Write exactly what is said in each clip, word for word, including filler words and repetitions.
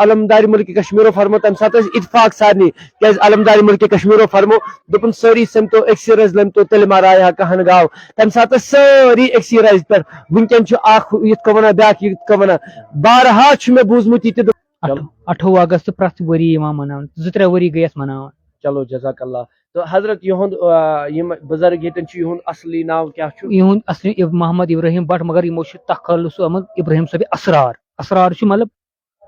علمدار ملک کشمیرو فرمو، تمہِ ساتہٕ ٲسۍ اتفاق سارنٕے، کیازِ علمدار ملک کشمیرو فرمو، دوٚپُن، سٲری سٔمتو أکسٕے رزِ لٔمتو، تیٚلہِ ما رایہِ ہا کانٛہہ ہن گاو۔ تمہِ ساتہٕ ٲسۍ سٲری أکسٕے رزِ پٮ۪ٹھ۔ وٕنکٮ۪ن چھُ اکھ یِتھ کٔنۍ ونان، بیٛاکھ یِتھ کٔنۍ ونان۔ بارہا چھُ مےٚ بوٗزمُت یہِ تہِ۔ اَٹھ-، اَٹھووُہ اگست پرٛٮ۪تھ ؤری یِوان مناونہٕ، زٕ ترٛےٚ ؤری گٔے اَتھ مناوان۔ چلو، جزاک اللہ۔ تہٕ حضرت، یِہُنٛد، آ، یِم بُزرگ ییٚتٮ۪ن چھِ، یِہُنٛد اصلی ناو کیٛاہ چھُ؟ یِہُنٛد اصلی اِب-، محمد ابراہیم بٹ، مگر یِمو چھُ تخلص آمُت ابراہیم صٲب اسرار۔ اسرار چھُ مطلب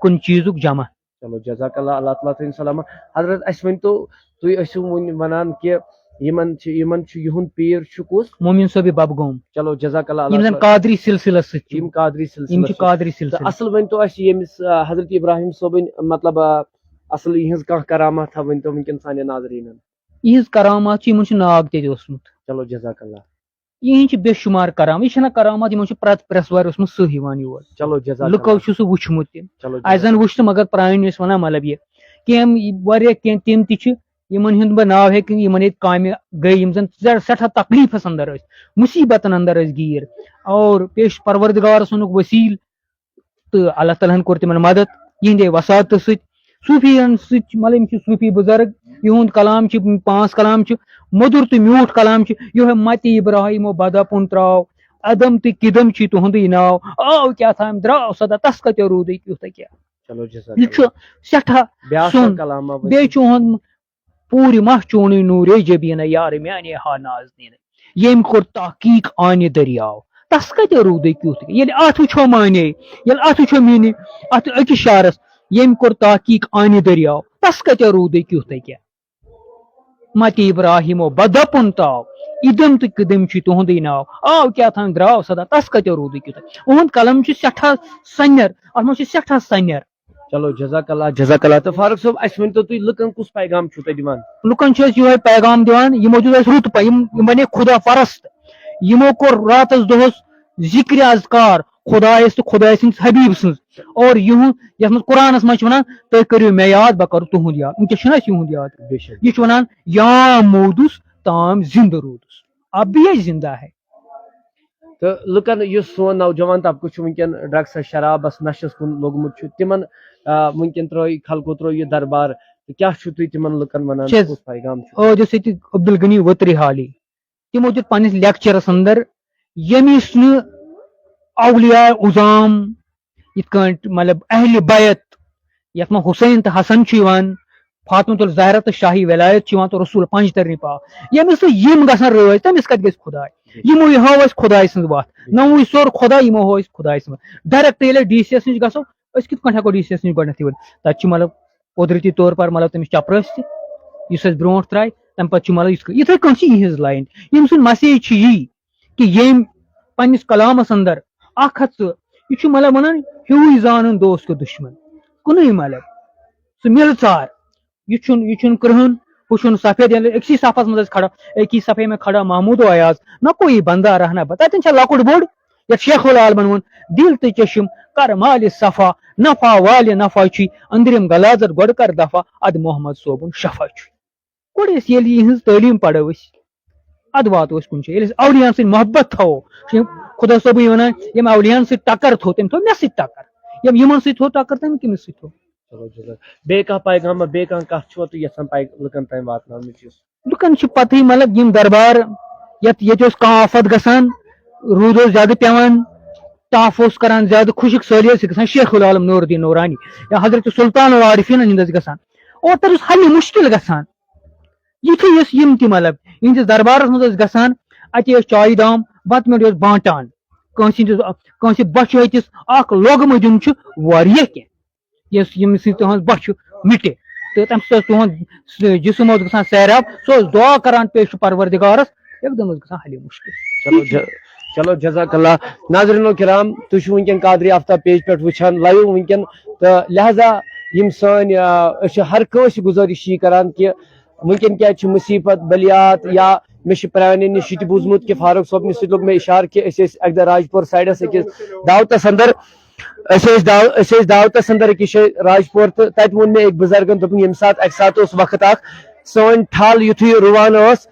کُنہِ چیٖزُک جمع۔ چلو، جزاک اللہ، اللہ تعالیٰ تھٲیِن سلامت۔ حضرت، اَسہِ ؤنۍ تو، تُہۍ ٲسِو وُنہِ وَنان کہِ یِمن چھِ، یِمن چھُ یِہُنٛد پیٖر چھُ کُس؟ مومِن صٲبِ ببہٕ گوم۔ چلو، جزاک اللہ، یِم اللہ زن تعالیٰ۔ قادری سلسلس سۭتۍ چھِ۔ یِم قادری سلسلس یِم چھِ سۭتۍ۔ قادری تہٕ سلسلس۔ اصل ؤنۍ تو اَسہِ ییٚمِس، آ، حضرت ابراہیم صٲبٕنۍ، مطلب، آ، اصل یِہٕنٛز کانٛہہ کرامات ہا ؤنۍ تو وٕنکیٚن سانٮ۪ن ناظریٖنن۔ یِہٕنٛز کرامات چھِ، یِمن چھُ ناگ تہِ اوسمُت۔ چلو، جزاک اللہ۔ یِہِنٛدۍ چھِ بے شُمار کرامات، یہِ چھَنہٕ کرامات، یِمن چھُ پرٛٮ۪تھ پرٛٮ۪س وارِ اوسمُت سٕہہ یِوان یور۔ چلو، جزاک لُکو اللہ۔ چھُ سُہ وُچھمُت تہِ۔ چلو، اَسہِ جزاک زَن اللہ۔ وُچھ نہٕ، مگر پرٛانہِ ٲسۍ وَنان، مطلب، یہِ کینٛہہ، واریاہ کینٛہہ تِم تہِ چھِ، یِمن ہُنٛد بہٕ ناو ہیٚکہٕ، یِمن ییٚتہِ کامہِ گٔے، یِم زَن سٮ۪-، سٮ۪ٹھاہ تکلیٖفَس اندر ٲسۍ، مُصیٖبتَن اندر ٲسۍ گیٖر، اور پیش پروردگار سُنٛدُک وسیٖل تہٕ اللہ تعالیٰ ہن کوٚر تِمن مدد یِہنٛدے وساطتہٕ سۭتۍ۔ صوٗفیَن سۭتۍ چھِ، مطلب، یِم چھِ صوٗفی بُزرگ، یِہُنٛد کلام چھِ، پانٛژھ کلام چھِ، مٔدُر تہٕ میوٗٹھ کلام چھِ، یِہوٚے متِ ابراہیم و بدپُن ترٛاو، ادم تہٕ قدم چھُے تُہُنٛدُے ناو، آو کیٛاہ تام درٛاو سدا، تس کتیو روٗدُے کیُتھ تہٕ کیٛاہ۔ چلو، جزاک یہِ چھُ اللہ۔ سٮ۪ٹھاہ بیٛاکھ سوٚن۔ کلام ما ؤنِو؟ بیٚیہِ چھُ یِہُنٛد پوٗرِ ماہ چونُے نوٗرے جبیٖنہ یار میانے ہا نازنیٖنہ۔ ییٚمۍ کوٚر تحقیٖق آنہِ دٔریاو، تس کتہِ روٗدٕے کیُتھ؟ ییٚلہِ اتھ وٕچھو معنی، ییٚلہِ اتھ وٕچھو میٖنہِ، اتھ أکِس شعرس، ییٚمۍ کوٚر تحقیٖق آنہِ دٔریاو، تس کتہِ روٗدٕے کیُتھ کیٛاہ؟ متِ ابراہیمو بدپُن تاو، ادم تہٕ قدم چھُے تُہُنٛدُے ناو۔ آو کیٛاہ تام درٛاو سدا، تس کتہِ روٗدٕے کیُتھ؟ اُہُنٛد قلم چھُ سٮ۪ٹھاہ سنیر، اتھ منٛز چھُ سٮ۪ٹھاہ سنیر۔ چلو، جزاک اللہ، جزاک اللہ۔ تہٕ فاروق صٲب، اَسہِ ؤنۍ تو تُہۍ، لُکن کُس پیغام چھُو تُہۍ دِوان؟ لُکن چھِ أسۍ یِہوٚے پیغام دِوان، یِمو دیُت اَسہِ رُت پَے، یِم، یِم بنے خدا پرست، یِمو کوٚر راتس دۄہس ذِکرِ اذکار خدایس تہٕ خدایہِ سٕنٛدِس حبیب سٕنٛز، اور یِہُنٛد، یَتھ منٛز قرآنس منٛز چھِ وَنان، "تُہۍ کٔرِو مےٚ یاد، بہٕ کَرٕ تُہُنٛد یاد"۔ وٕنکیٚس چھُنہٕ اَسہِ یِہُنٛد یاد؟ بے شک۔ یہِ چھُ وَنان، "یا موٗدُس تام زِندٕ روٗدُس، اب بھی یہ زِندہ ہے۔" تہٕ لُکن، یُس سون نوجوان طبقہٕ چھُ وٕنکیٚن ڈرگسس، شرابس، نشس کُن لوٚگمُت چھُ، تِمن، آ، وٕنکیٚن ترٲوۍ خلقو، ترٲوۍ یہِ دربار، تہٕ کیٛاہ چھُو تُہۍ تِمن لُکن ونان؟ چھِ حظ، کُس پیغام چھُ؟ ٲدۍ اوس ییٚتہِ عبدالغنی وتری حالی، تِمو دیُت پننِس لیکچرس اندر، ییٚمِس نہٕ اولیاء عظام، یِتھ کٲٹھۍ، مطلب، اہلِ بیت، یتھ منٛز حسین تہٕ حسن چھُ یِوان، فاطمۃ الزہرا تہٕ شاہی ولایت چھِ یِوان، تہٕ رسول پنج ترنی پاک، ییٚمِس نہٕ یِم گژھن رٲضۍ، تٔمِس کتہِ گژھِ خداے؟ یِمو یہِ ہٲو اَسہِ خداے سٕنٛز وَتھ، نوٚوُے سوٚر خداے، یِمو ہٲو اَسہِ خداے سٕنٛز وَتھ۔ ڈایریکٹ ییٚلہِ أسۍ ڈی سی یَس نِش گژھو، أسۍ کِتھ کٲٹھۍ ہٮ۪کو ڈی سی یَس نِش گۄڈٕنٮ۪تھٕے ؤنِتھ؟ تَتہِ چھُ، مطلب، قۄدرٔتی طور پر، مطلب، تٔمِس چپرٲسۍ تہِ، یُس اَسہِ برونٛٹھ ترٛایہِ، تَمہِ پَتہٕ چھُ، مطلب، یِتھ کٔنۍ، یِتھَے کٔنۍ چھِ یِہِنٛز لاین۔ ییٚمہِ سُنٛد مسیج چھُ یی کہِ ییٚمۍ پنٛنِس کلامَس اندر اکھ ہتھ ژٕ، یہِ چھُ، مطلب، وَنان، ہیوٗے زانُن دوست کو دشمن۔ کُنُے، مطلب، سُہ مِلہٕ ژار۔ یہِ چھُنہٕ، یہِ چھُنہٕ کرٛہُن، ہُہ چھُنہٕ سفید، ییٚلہِ أکسٕے صفس منٛز ٲسۍ کھڑا، "ایک ہی صفے میں کھڑا محمود و ایاز، نہ کوئی بندہ رہنا بتا"۔ تَتٮ۪ن چھا لۄکُٹ بوٚڑ؟ یَتھ شیخ العالمن ووٚن، "دل تہٕ چشم کر مالِ صفا، نفع والِ نفع چھُے، أنٛدرِم غلاظت گۄڈٕ کر دفع، اَدٕ محمد صٲبُن شفا چھُے۔" گۄڈٕ ٲسۍ ییٚلہِ یِہٕنٛز تعلیٖم پرو أسۍ، اَدٕ واتو أسۍ کُنہِ جایہِ۔ ییٚلہِ أسۍ اولیاہن سۭتۍ محبت تھاوو، یِم خۄدا صٲبٕے وَنان، ییٚمۍ اولیاہن سۭتۍ ٹکر تھوٚو، تٔمۍ تھوٚو مےٚ سۭتۍ ٹکر۔ ییٚمۍ یِمن سۭتۍ تھوٚو ٹکر، تٔمۍ کٔمِس سۭتۍ تھوٚو؟ چلو، جزاک۔ بیٚیہِ کانٛہہ پیغام، بیٚیہِ کانٛہہ کتھ چھُوا تُہۍ یژھان پے-، لُکن تام واتناونٕچ یُس؟ لُکن چھِ پتہٕے، مطلب، یِم دربار، یتھ، ییٚتہِ اوس کانٛہہ آفت گژھان، روٗد اوس زیادٕ پٮ۪وان، تاپھ اوس کران زیادٕ، خُشک سٲلی ٲسۍ گژھان شیخ العالم نور الدین نورانی یا حضرت سلطان العارفین ہِنٛد ٲسۍ گژھان، اور تتہِ اوس حل مشکل گژھان۔ یِتھُے یُس یِم تہِ، مطلب، یِہنٛدِس دربارس منٛز ٲسۍ گژھان، اَتی ٲسۍ چایہِ دام، بتہٕ میوٚنٛڈ اوس بانٹان۔ کٲنٛسہِ ہٕنٛدِس، کٲنٛسہِ بۄچھِ ہٕتِس اکھ لوگمہٕ دیُن چھُ واریاہ کینٛہہ۔ یُس، ییٚمہِ سۭتۍ تُہنٛز بۄچھِ مِٹہِ۔ تہٕ تَمہِ سۭتۍ اوس تُہنٛد س-، جسم اوس گژھان سیراب، سُہ اوس دُعا کران پیش پروردگارس، یکدم اوس گژھان حل مشکل۔ چلو، ج-، چلو، جزاک اللہ۔ ناظرینو کرام، تُہۍ چھِو وٕنکیٚن قادری آفتاب پیج پٮ۪ٹھ وٕچھان live وٕنکیٚن، تہٕ لہذا یِم سٲنۍ، آ، أسۍ چھِ ہر کٲنٛسہِ گُزٲرِش یی کران کہِ وٕنکیٚن کیٛازِ چھِ مُصیٖبت، بلیات، یا مےٚ چھُ پرٛانٮ۪ن نِش یہِ تہِ بوٗزمُت کہِ فاروق صٲبنہِ سۭتۍ لوٚگ مےٚ اِشارٕ کہِ أسۍ ٲسۍ اَکہِ دۄہ راجپور سایڈَس أکِس دعوتَس اندر، أسۍ ٲسۍ دعو-، أسۍ ٲسۍ دعوتَس اندر أکِس جایہِ راجپور، تہٕ تَتہِ ووٚن مےٚ أکۍ بُزرگَن، دوٚپُن، ییٚمہِ ساتہٕ اَکہِ ساتہٕ اوس وقت اَکھ، سٲنۍ ٹھل یُتھُے رُوان ٲس،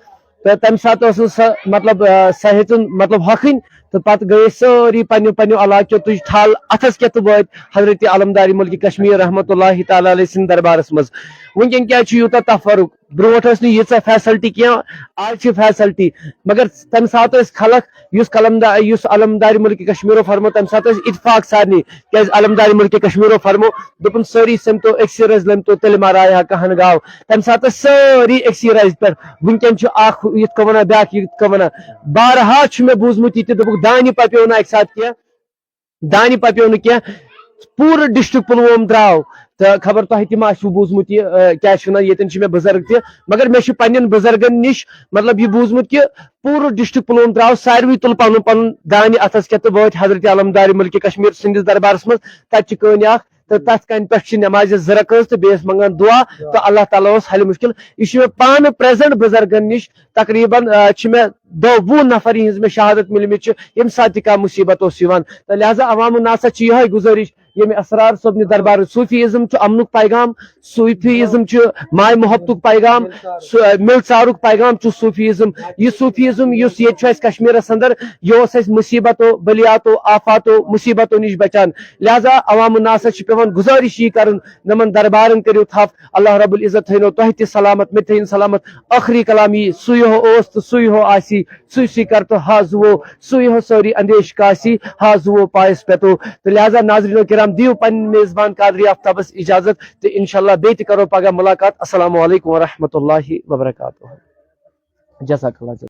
تہٕ تَمہِ ساتہٕ ٲس نہٕ سۄ، مطلب، آ، سۄ ہیٚژٕن، مطلب، ہۄکھٕنۍ، تہٕ پتہٕ گٔے أسۍ سٲری پننیو پننیو علاقو تُج ٹھل اتھس کٮ۪تھ تہٕ وٲتۍ حضرت علمدار ملک کشمیر رحمتہ اللہ تعالیٰ علیہ سٕنٛدِ دربارس منٛز۔ وٕنکٮ۪ن کیٛازِ چھُ یوٗتاہ تفرُق؟ برونٛٹھ ٲس نہٕ ییٖژاہ فیسلٹی کینٛہہ، آز چھِ فیسلٹی۔ مگر تمہِ ساتہٕ ٲسۍ خلق، یُس قلمدار، یُس علمدار ملک کشمیرو فرمو، تمہِ ساتہٕ ٲسۍ اتفاق سارنٕے، کیٛازِ علمدار ملک کشمیرو فرمو، دوٚپُن، سٲری سٔمتو أکسٕے رزِ لٔمتو تیٚلہِ ما رایہِ ہا کہن گاو۔ تمہِ ساتہٕ ٲسۍ سٲری أکسٕے رزِ پٮ۪ٹھ۔ وٕنکٮ۪ن چھُ اکھ یِتھ کٔنۍ ونان، بیٛاکھ یِتھ کٔنۍ ونان۔ بارہا چھُ مےٚ بوٗزمُت یہِ تہِ، دوٚپُکھ، دانہِ پپیو نہٕ اکہِ ساتہٕ کینٛہہ، دانہِ پپیو نہٕ کینٛہہ، پوٗرٕ ڈسٹرکٹ پلووم درٛاو۔ تہٕ خبر تۄہہِ تہِ ما آسِوٕ بوٗزمُت یہِ، آ، کیٛاہ چھِ وَنان، ییٚتٮ۪ن چھِ مےٚ بُزرگ تہِ، مگر مےٚ چھُ پننٮ۪ن بُزرگن نِش، مطلب، یہِ بوٗزمُت کہِ پوٗرٕ ڈسٹرکٹ پلووم درٛاو، ساروٕے تُل پنُن پنُن دانہِ اتھس کٮ۪تھ تہٕ وٲتۍ حضرت علمدار ملک کشمیر سٕنٛدِس دربارس منٛز۔ تتہِ چھِ کٲنۍ اکھ، تہٕ تتھ کنہِ پٮ۪ٹھ چھِ نمازِ زٕ رکٲژ تہٕ بیٚیِس منٛگان دعا، تہٕ اللہ تعالیٰ اوس حل مشکل۔ یہِ چھُ مےٚ پانہٕ پریزنٹ بُزرگن نِش، تقریباً، آ، چھِ مےٚ دہ وُہ نفر، یِہنٛز مےٚ شہادت مِلمٕژ چھِ، ییٚمہِ ساتہٕ تہِ کانٛہہ مُصیبت اوس یِوان۔ تہٕ لہذا عوام الناس چھِ یِہوٚے گُزٲرِش، ییٚمہِ اسرار صٲبنہِ دربار، صوٗفی ازم چھُ امنُک پیغام، صوٗفی ازم چھُ ماے محبتُک پیغام، سُہ، آ، مِل ژارُک پیغام چھُ صوٗفی ازم۔ یہِ صوٗفی ازم یُس ییٚتہِ چھُ اَسہِ کشمیرس اندر، یہِ اوس اَسہِ مُصیبتو، بلیاتو، آفاتو، مُصیبتو نِش بچان۔ لہذا عوام الناس چھِ پٮ۪وان گُزٲرِش یی کرُن، نمن دربارن کٔرِو تھپھ، اللہ رب العزت تھٲینو تۄہہِ تہِ سلامت، مےٚ تہِ تھٲیِن سلامت۔ ٲخری کلام یی، سُے ہیو اوس تہٕ سُے ہیو آسی، سُے سُے کر تہٕ ہا زُوو، سُے ہیو سٲری اندیش کاسی، ہا زُوو پایس پٮ۪تو۔ تہٕ لہذا ناظرینو کرام، دِیِو پننہِ میزبان قادری آفتابس اجازت تہٕ انشاءاللہ بیٚیہِ تہِ کرو پگاہ ملاقات۔ السلام علیکم ورحمۃ اللہ وبرکاتہ۔ جزاک اللہ۔